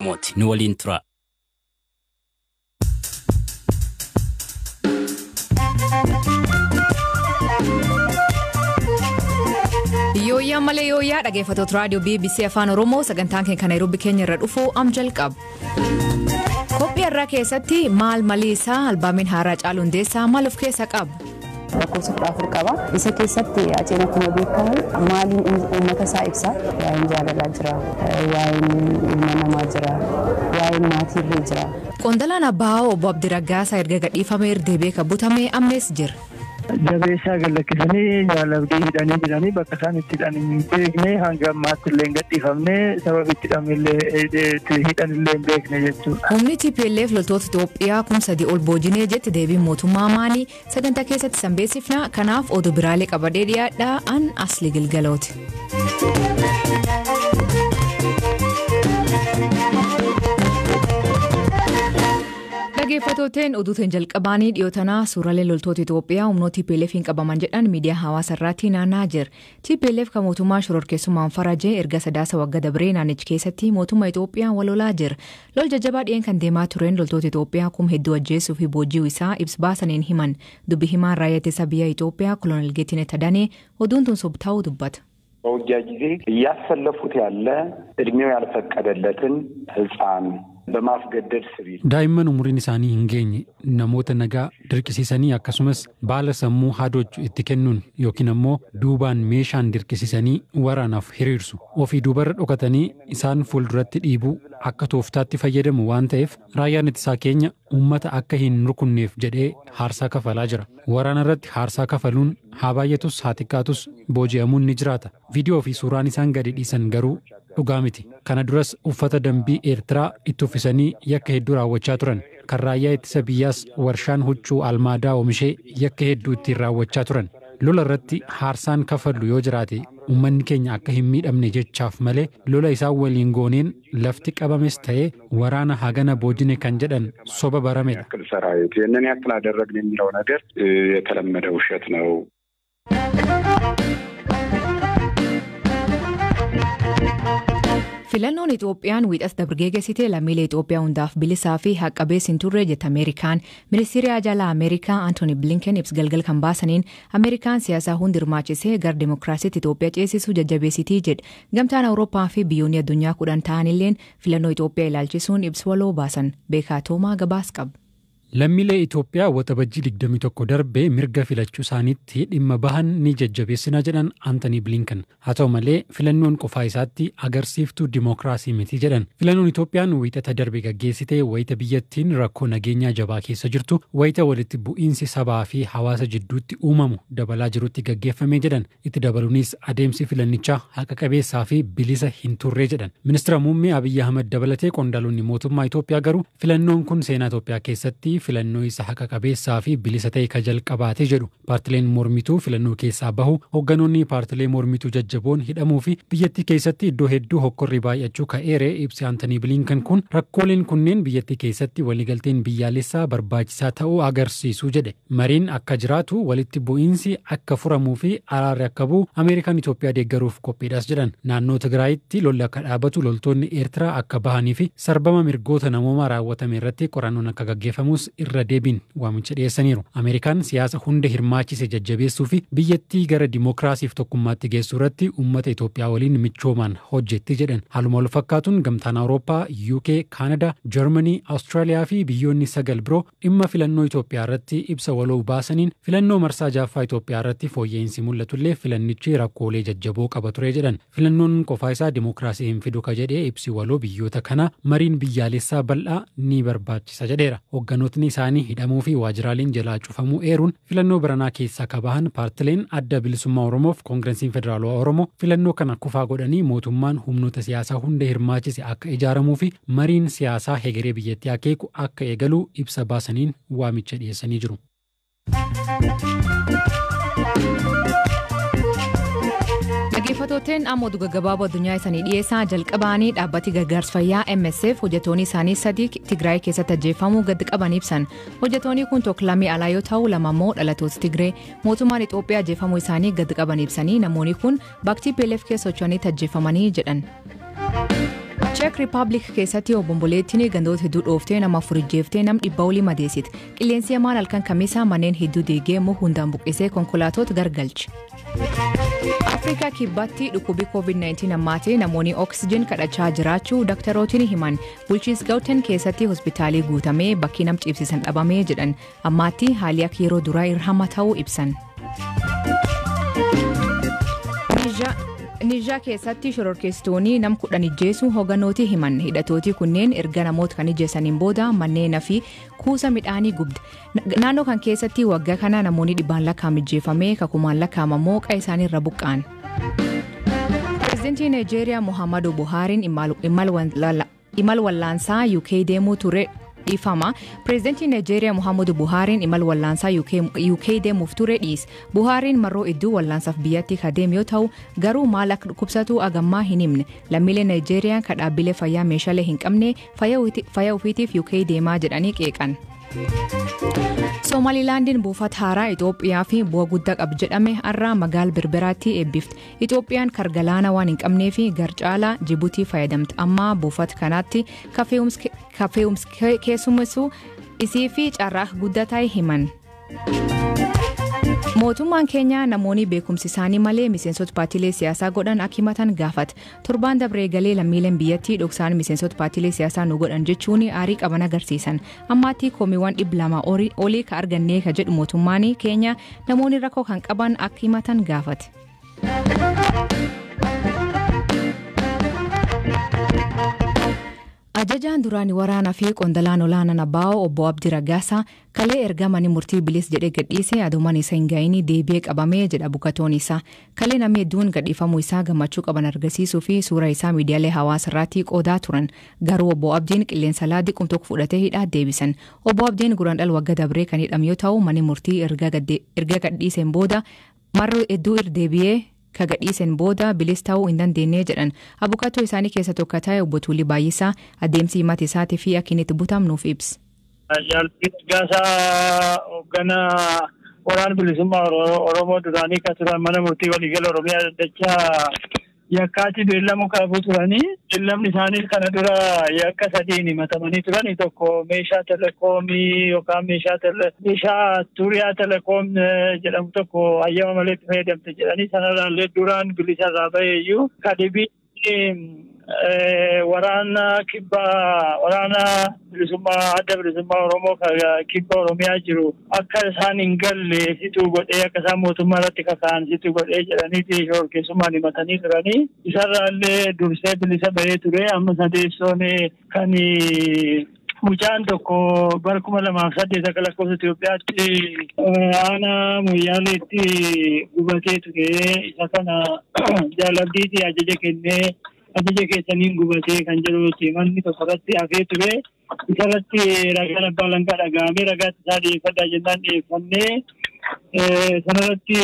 Oromooti. Nu waliin tura. Yooyyaa malee yooyyaa dhaggeeffattoota raadiyoo BBC Afaan Oromoo sagantaan keenya kan Naayiroobii keenya irra dhufu am jalqaba. Qophii har'aa keessatti maal malii isaa albaamiin haaraa Haacaaluu Hundeessaa maal of keessaa qaba? Lakkoofsa 14 qaba. Isa keessatti Haceen akkuma beekamu maaliin uummata isaa ibsa. Waa'een jaalalaa jira, waa'een ilma namaa jira, waa'een maatiirra jira. Qondalaan Abbaa obbo Abdii Raggaasaa erga gadhiifamee deebi'ee kan butame ammees jira. Jabeessaa gad lakkisanii jaalabdii hidhanii jiranii bakka isaan itti hidhan hin beekne hanga ammaatti illee hin gadhiifamne sababa itti hidhan illee hin beekne jechuudha. Humni TPLF loltoota Itoophiyaa 3,000 ol boojinee jette deebiin mootummaa maali? Sagantaa keessatti sanbeessifna. Kanaaf oduu biraalee qabadhee dhiyaadha. An Asli Gilgalooti. Dhaggeeffattooteen oduutiin jalqabaanii dhiyootanaa suuraalee loltoota Itoophiyaa humnoota TPLF hin qabaman jedhan miidiyaa hawaasaa irratti naanna'aa jira. TPLF kan mootummaa shororkeessummaan farajee erga sadaasa waggaa dabree naannicha keessatti mootummaa Itoophiyaa wal lolaa jira. Lol jajjabaa dhiyeen kan deemaa tureen loltoota Itoophiyaa kum hedduu ajjeesuu fi booji'uu isaa ibsa baasaniin himan. Dubbi himaan raayyaa ittisa biyya Itoophiyaa Kolonel Geetinet Adanee oduun tun soba ta'uu dubbata. በውጊያ ጊዜ እያሰለፉት ያለ እድሜው ያልፈቀደለትን ሕፃን በማስገደድ ስቢል Daa'imman umuriin isaanii hin geenye namoota nagaa dirqisiisanii akkasumas baala sammuu haadoochu itti kennuun yookiin ammoo duubaan meeshaan dirqisiisanii waraanaaf hiriirsu. Ofii duubarra dhokatanii isaan fuulduratti dhiibuu akka tooftaatti fayyadamu waan ta'eef raayyaan ittisaa keenya uummata akka hin rukunneef jedhee haarsaa kafalaa jira. Waraana irratti haarsaa kafaluun haa baay'atus haa xiqqaatus booji'amuun ni jiraata. Viidiyoo fi suuraan isaan gadi dhiisan garuu dhugaa miti. Kana duras uffata dambii Eertiraa itti uffisanii yakka hedduu raawwachaa turan. Kan raayyaa ittisa biyyaas warshaan huccuu almaadaa oomishee yakka hedduu ittiin raawwachaa turan. Lola irratti haarsaan kafallu yoo jiraate uummanni keenya akka hin miidhamne jechaaf malee lola isaan waliin gooneen lafti qabames ta'ee waraana hagana boojine kan jedhan soba baramedha. ያክል ሰራዊት ይህንን ያክል አደረግን የሚለው ነገር የተለመደ ውሸት ነው። Filannoon Itoophiyaan wiixas dabree geessite lammiilee Itoophiyaa hundaaf bilisaa fi haqa qabeessa hin turre jette Ameerikaan. Ministeerri Ajaalaa Ameerikaa Antooni Blinken ibsa galgal kan baasaniin Ameerikaan siyaasa hundi hirmaachisee gara dimokiraasiitti Itoophiyaa ceesisuu jajjabeessitii jedhe. Gamtaan Awurooppaa fi biyyoonni addunyaa 10 ta'anilleen filannoo Itoophiyaa ilaalchisuun ibsa waloo baasan. Beekaa Toomaa gabaas qaba. Lammiilee Itoophiyaa waxabajjii 21 darbee mirga filachuu isaaniitti dhimma bahan ni jajjabeessina jedhan Antony Blinken. Haa ta'u malee filannoon qofaa isaatti agarsiiftuu dimookiraasii miti jedhan. Filannoon Itoophiyaan wiixata darbe gaggeessite wayita biyyattiin rakkoo nageenyaa jabaa keessa jirtu wayita walitti bu'iinsi sabaa fi hawaasa jidduutti uumamu dabalaa jirutti gaggeeffame jedhan. Itti dabaluunis adeemsi filannichaa haqa qabeessaa fi bilisa hin turre jedhan. Ministeera muummee Abiyyi Ahmad dabalatee qondaalonni mootummaa Itoophiyaa garuu filannoon kun seenaa Itoophiyaa keessatti filannoo isa haqa qabeessaa fi bilisa ta'e ka jalqabaate jedhu. Paartileen mormituu filannoo keessaa bahu, hoogganoonni paartilee mormituu jajjaboon hidhamuu fi biyyattii keessatti iddoo hedduu hokkorri baay'achuu ka'eere ibsi Antony Blinken kun rakkooleen kunneen biyyattii keessatti waliigalteen biyyaalessaa barbaachisaa ta'uu agarsiisu jedhe. Mariin akka jiraatu walitti bu'iinsi akka furamuu fi araarri akka bu'u Ameerikaan Itoophiyaa deeggaruuf qophiidhaas jedhan. Naannoo Tigraayitti lolli akka dhaabatu loltoonni Eertiraa akka bahanii fi sarbama mirgoota namoomaa raawwatame irratti qorannoon akka gaggeeffamus irra deebiin waamicha dhiyeessaniiru. Ameerikaan siyaasa hunda hirmaachise jajjabeessuu fi biyyattii gara dimookiraasiif tokkummaatti geessuu irratti uummata Itoophiyaa waliin michoomaan hojjetti jedhan. Haaluma wal fakkaatuun gamtaan Awurooppaa, UK, Kaanadaa, Jarmanii, Awustiraaliyaa fi biyyoonni 9 biroo dhimma filannoo Itoophiyaa irratti ibsa waloo baasaniin filannoo marsaa 6ffaa Itoophiyaa irratti fooyya'insi mul'atullee filannichi rakkoolee jajjaboo qaba ture jedhan. Filannoon qofaa isaa dimookiraasii hin fidu ka jedhee ibsi waloo biyyoota kanaa mariin biyyaalessaa bal'aa ni barbaachisa jedheera. Hoogganootni isaanii hidhamuu fi waajjiraaleen jalaa cufamuu eeruun filannoo baranaa keessaa ka bahan paartileen Adda Bilisummaa Oromoof Koongiresiin Federaalawaa Oromoo filannoo kana kufaa godhanii mootummaan humnoota siyaasaa hunda hirmaachise akka ijaaramuu fi mariin siyaasaa hegeree biyyattii akeeku akka eegalu ibsa baasaniin waamicha dhiyeessanii jiru. Dhaggeeffattooteen amma oduu gaggabaaboo addunyaa isaanii dhiyeessaa jalqabaanii dhaabbati gargaarsa fayyaa MSF hojjettoonni isaanii 3 Tigraay keessatti ajjeefamuu gad qaban ibsan. Hojjettoonni kun tokko lammii alaa yoo ta'u lama immoo dhalatoota Tigree. Mootummaan Itoophiyaa ajjeefamuu isaanii gad qaban ibsanii namoonni kun bakka TPLF keessa socho'anitti ajjeefamanii jedhan. Cheek Rippaabilik keessatti obomboleettiin gandoota hedduu dhooftee nama 4 ijjeeftee nam 100 olii madeessite. Qilleensi hamaan halkan kamisaa manneen hedduu diigee immoo hundaan buqqisee konkolaatota gargalche. Afrikaa Kibbaatti dhukkubi COVID-19 hammaatee namoonni oksijiin kadhachaa jiraachuu daktarootiin himan. Bulchiinsi Gauteng keessatti hospitaalii guutamee bakki nam ciibsisan dhabamee jedhan. Ammaatti haalli akka yeroo duraa irra hama ta'uu ibsan. Niijaa keessatti shororkeessitoonni nam 10 ijjeesuu hogganootii himan. Hidhattooti kunneen erga namoota kan ijjeessaniin booda manneen fi kuusa midhaanii gubde. Naannoo kan keessatti waggaa kana namoonni dhibbaan lakkaa'am ijjeefamee kakumaan lakkaa'amamoo qa'ee isaanii irra buqqa'an. Pireezidantii Naayijeeriyaa Muhammadu Buhaariin imal wallaansaa UK deemuu ture dhiifama. Pireezidantii Naayijeeriyaa Muhammadu Buhaariin imal wallaansaa UK deemuuf ture dhiise. Buhaariin marroo iddoo wallaansaaf biyyatti ka deemu yoo ta'u garuu maal akka dhukkubsatu agammaa hin himne. Lammiilee Naayijeeriyaa ka dhaabbilee fayyaa meeshaalee hin qabne fayyaa ofiitiif UK deemaa jedhanii qeeqan. Somaalilaandiin buufata haaraa Itoophiyaa fi bu'aa guddaa qabu jedhame har'a magaala Berberaatti eebbifte. Itoophiyaan kargalaana waan hin qabneef garcaalaa Jibuutii fayyadamte. Amma buufata kanaatti kafeewums keessummeessuu isii fi carraa guddaa ta'e himan. Mootummaan keenya namoonni beekumsi isaanii malee miseensota paartiilee siyaasaa godhan akka himatan gaafate. Torbaan dabree galee lammiileen biyyattii dhoksaan miseensota paartiilee siyaasaa nu godhan jechuun aarii qaban agarsiisan. Ammaatti komiiwwan 200 olii ka argannee ka jedhu mootummaan keenya namoonni rakkoo kan qaban akka himatan gaafate. Ajajaan duraanii waraanaa fi qondalaan olaanaan Abbaa'oo obbo Abdii Raggaasaa kalee ergamanii murtii bilis jedhee gadhiise adumaan isa hin ga'iin deebi'ee qabamee jedha bukatoon isaa. Kalee namni hedduun gadhiifamuu isaa gammachuu qaban agarsiisuu fi suura isaa miidiyaalee hawaasaa irratti qoodaa turan. Garuu obbo Abdiin qilleensa laadii qumtokko fudhatee hidhaa deebisan. Obbo Abdiin guraandhala waggaa dabree kan hidhame yoo ta'u manni murtii erga gadhiiseen booda marroo hedduu irra deebi'ee ka gadhiiseen booda bilis ta'uu hin dandeenye jedhan. Abukatoo isaanii keessa tokko ta'e obbo Tuulii Baay'isaa adeemsi himata isaatii fi akka inni itti butamnuuf ibsa. Jaalbii Raggaasaa hoogganaa waraana bilisummaa Oromoo duraanii kan turan mana murtii waliigala Oromiyaa daddachaa yakkaatti beellama qabu turanii beellamni isaanii kana dura yakka sadiin himatamanii turanii tokko meeshaa telekoomii yookaan meeshaa tuuriyaa telekoom jedhamu tokko hayyama malee itti fayyadamte jedhanii sanarraallee duraan bilisa irraa baheeyyuu kadibii waraana kibbaa waraana bilisummaa adda bilisummaa Oromoo kibba Oromiyaa jiru akka isaan hin galle situu godhee akka isaan mootummaa irratti kaka'an situu godhee jedhaniiti shororkeessummaan himatanii turanii isarraallee dursee bilisa bahee ture. Amma sadeessoon kan mucaan tokko bara 2008 akka lakkoofsa Itoophiyaatti aanaa Moyyaaleetti gubatee ture. Isa kana jaalabdiiti ajaja kennee ajaja keessaniin gubatee kan jedhuti manni tokko irratti hafee ture. Isarratti ragaan abbaa langaa dhaga'amee ragaa isaa dhiyeeffadhaa jennaan dhiyeeffannee sanarratti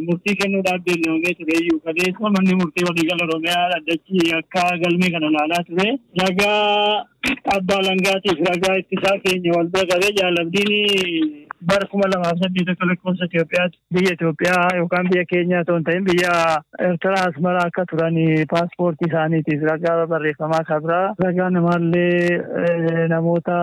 murtii kennuudhaaf beellamamee ture iyyuu kaleessa manni murtii waliigala Oromiyaa dhaddachi akka galmee kana ilaalaa ture. Ragaa abbaa langaatiif ragaa ittisaa keenya wal bira qabee jaalabdiin bara 2008 akka lakkoofsa Itoophiyaatti biyya Itoophiyaa yookaan biyya keenya otoo hin ta'in biyya Eertiraa Asmaraa akka turan paaspoortii isaaniitiif ragaa barreeffamaa kabraa ragaa namaallee namoota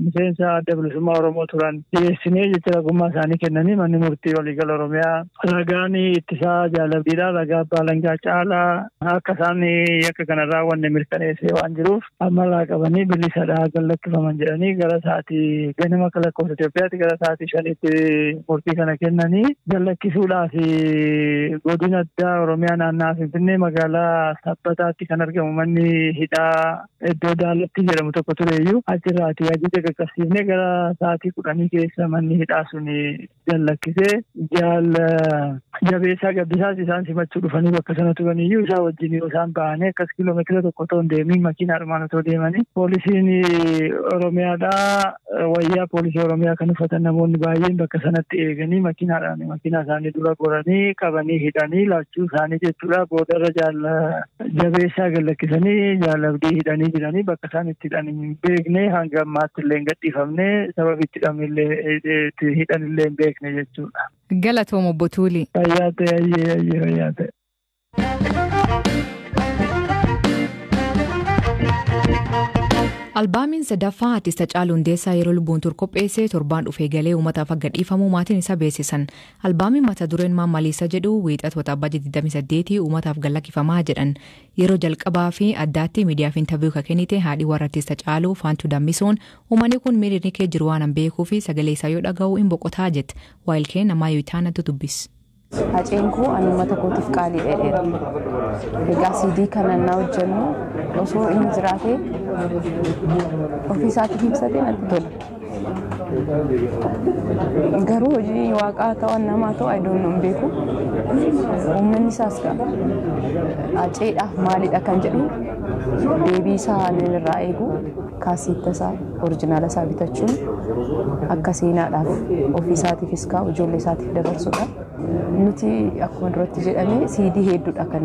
miseensa adda bilisummaa Oromoo turan dhiyeessinee jecha ragummaa isaanii kennanii manni murtii waliigala Oromiyaa ragaan ittisaa jaalabdiidha ragaa abbaa langaa caalaa akka isaan yakka kana raawwanne mirkaneessee waan jiruuf ammalaa qabanii bilisadha gallakkifaman jedhanii gara sa'aatii ganama akka lakkoofsa Itoophiyaatti gara sa'aatii 5tti murtii kana kennanii gallakkisuudhaaf godina addaa Oromiyaa naannaa Finfinnee magaalaa Sabbataatti kan argamu manni hidhaa iddoo Daalatti jedhamu tokko tureyyuu achirraati ajaja qaqqabsiifnee gara sa'aatii 10 keessa manni hidhaa sun gallakkisee jaal Jabeessaa Gabbisaas isaan simachuu dhufanii bakka sana turaniyyuu isaa wajjin yoo isaan bahanii akkas kiiloomeetira tokko otoo hin deemin makiinaadhumaan otoo deemanii poolisiin Oromiyaadhaa wayyaa poolisii Oromiyaa kan uffatan namoonni baay'een bakka sanatti eeganii makiinaadhaan makiinaa isaanii dura goranii qabanii hidhanii laachuu isaanii jechuudha. Boodarra jaal Jabeessaa gallakkisanii jaalabdii hidhanii jiranii bakka isaan itti hidhan hin beekne hanga ammaatti illee hin gadhiifamne sababi itti hidhan illee hin beekne jechuudha. Galatoom obbo Tuulii. Fayyaa ta'e ayyee ayyee fayyaa ta'e. Albaamiin sadaffaa artist Hacaaluu Hundeessaa yeroo lubbuun ture qopheesse torbaan dhufee galee uummataaf akka gadhiifamu maatiin isaa beeksisan. Albaamiin mata dureen Maammaliisa jedhu Wiixata Waxabajjii 28 uummataaf gallakkifamaa jedhan. Yeroo jalqabaa fi addaatti miidiyaaf interview kan kennite haadhi warra artist Hacaaluu Faantuu Dammisuun uummanni kun miirri inni kee jiru waan hin beekuu fi sagalee isaa yoo dhaga'u hin boqotaa jette. Waayilkee namaa Itaanatu dubbis. Haceen koo ani uummata kootiif qaalii dheedheera. Egaa CD kana naa hojjennu osoo inni jiraatee ofii isaatiif ibsatee natti tola. Garuu hojii waaqaa ta'u namaa ta'u I don't know hin beeku. Uummanni isaas qaba. Haceedhaaf maalidha kan jedhu deebii isaa ani irraa eegu kaasitta isaa original isaa bitachuun akka seenaadhaaf ofii isaatiifis kaa'u ijoollee isaatiif dabarsudha. Nuti akkuma duratti jedhame CD hedduudha kan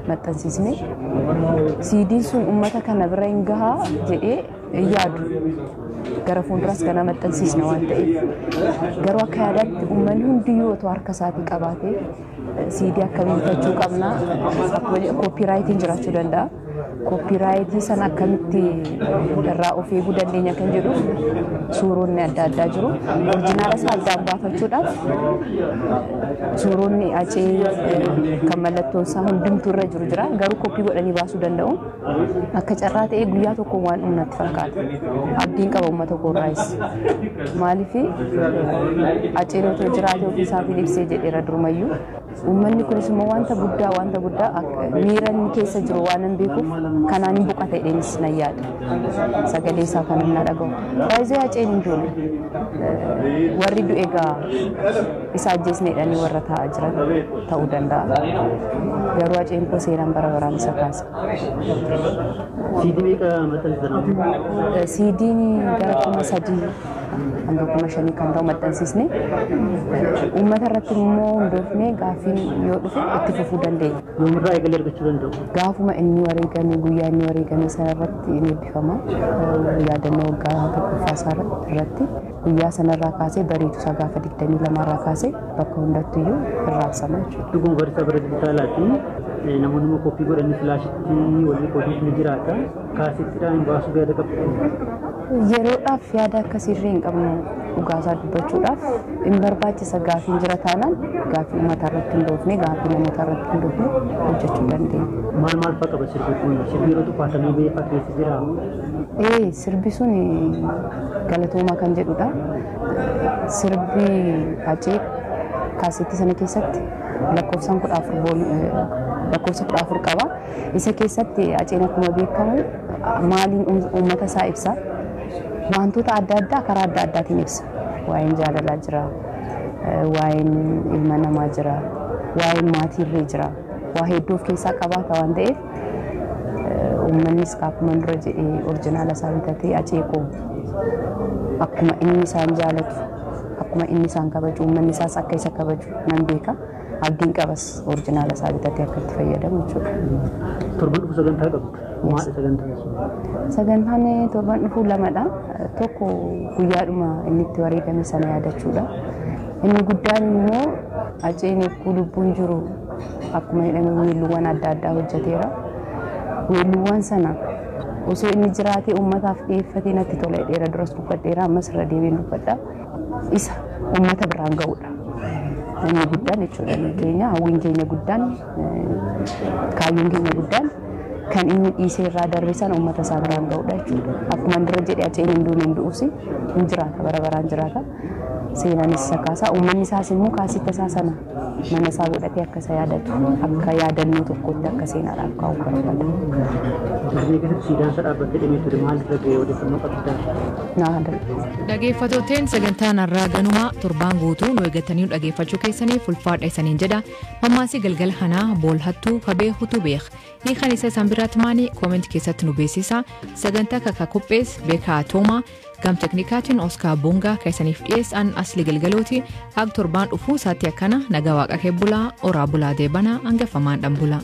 maxxansiisne. CD'n sun uummata kana bira hin gahaa jedhee hin yaadu. Gara fuulduraas kana maxxansiisna waan ta'eef. Garuu akka yaadaatti uummanni hundiyyuu otoo harka isaatii qabaatee CD akkamii bitachuu qabna. Akkuma copyrightiin jiraachuu danda'a. Copyright sana akkamitti irraa of eeguu dandeenya kan jedhu suuronni adda addaa jiru. Original isaa addaan baafachuudhaaf suuronni Hacee kan mallattoon isaa hundumtuu irra jiru jira. Garuu copy godhanii baasuu danda'u. Akka carraa ta'ee guyyaa tokko waan dhumu natti fakkaata. Abdiin qaba uummata koorraayis. Maaliif Haceen otoo jiraatee ofii isaatiin ibsee jedheera durumayyuu. Uummanni kunis immoo wanta guddaa miira inni keessa jiru waan hin beekuuf kanaan hin boqota jedheenis nan yaada. Sagalee isaa kan inni dhaga'u. Baay'ee Haceen hin duune. Warri du'e egaa isa ajjeesne jedhanii warra taa'aa jiran ta'uu danda'a. Garuu Haceen koo seenaan bara baraan isa kaasa. CD meeqa maxxansiisan? CD'n gara 3,000 hanga 5,000 kan ta'u maxxansiisne. Uummata irratti immoo hundoofnee gaaffiin yoo dhufe itti fufuu dandeenya. Yoomirraa eegalee argachuu danda'u? Gaafuma inni wareegame, guyyaa inni wareegame sana irratti ni eebbifama. Yaadannoo waggaa tokkoffaa isaa irratti guyyaa sanarraa kaasee bariitu isaa gaafa 22 irraa kaasee bakka hundattu iyyuu irraabsama jechuudha. Dhuguma barsiisaa bara dijitaalaati. Namoonni immoo copy godhanii filaashitti walii qooduuf ni jiraata. Kaasettiidhaan hin baasuu yaada qabdu? Yeroodhaaf yaada akkasiirree hin qabnu. Dhugaasaa dubbachuudhaaf hin barbaachisa gaafiin jira taanaan gaafii uummata irratti hundoofne, gaafii namoota irratti hundoofne hojjechuu dandeenya. Maal maal fa'aa qaba sirbi kun? Sirbi yeroo tuffaatamee ba'ee fa'aa keessa jira? Ee, sirbi sun galatoomaa kan jedhudha. Sirbi Hacee kaasetti sana keessatti lakkoofsaan 14, lakkoofsa 14 qaba. Isa keessatti Haceen akkuma beekamu maaliin uummata isaa ibsa? Wantoota adda addaa karaa adda addaatiin ibsa. Waa'een jaalalaa jira, waa'een ilma namaa jira, waa'een maatiirree jira. Waa hedduu of keessaa qabaata waan ta'eef uummannis akkuma dura jedhee original isaa bitatee Hacee koo akkuma inni isaan jaalatu, akkuma inni isaan kabaju, uummanni isaas akka isa kabaju nan beeka. Abdiin qabas original isaa bitatee akka itti fayyadamu jechuudha. Torban dhufu sagantaa qabdu. Maali sagantaan sun? Sagantaan torban dhufu lamadha. Tokko guyyaadhuma inni itti wareegame sana yaadachuudha. Inni guddaan immoo Haceen eegguu lubbuun jiru akkuma jedhame weelluuwwan adda addaa hojjeteera. Weelluuwwan sana osoo inni jiraatee uummataaf dhiyeeffatee natti tola dheera duras dubbadheera, ammas irra deebiin dubbadha. Isa uummata biraan ga'uudha. Inni guddaan jechuudha inni keenya, hawwiin keenya guddaan, kaayyoon keenya guddaan kan inni dhiisee irraa darbe sana uummata isaa biraan ga'uudha jechuudha. Akkuma dura jedhe Haceen hin duune, hin du'us, hin jiraata, bara baraan jiraata. Seenaanis isa kaasaa, uummanni isaas immoo kaasitta isaa sana mana isaa godhatee akka isa yaadatu, akka yaadannoo tokkotti akka seenaadhaaf kaa'u barbaada. Finfinnee keessatti siidaan isaa dhaabbatee dhimee ture maal irra ga'e, odeeffannoo qabdaa? Naa darbe. Dhageeffatooteen, sagantaan har'aa ganuma. Torbaan guutuu nu eeggatanii nu dhageeffachuu keessaniif ulfaadha isaniin jedha. Mammaasii galgala kanaa boolhattuu kabee hutuu beek. Hiikan isa isaan biraatti maanii comment keessatti nu beeksisa. Sagantaa kaka qophees Beekaa Toomaa, gam teknikaatiin Oskaa Boongaa keessaniif dhiyeessan Asli Galgalooti. Haag torbaan dhufuu isaatti akkana nagaa waaqa kee bulaa, oraa bulaa, deebanaa hangafamaan dhan bulaa.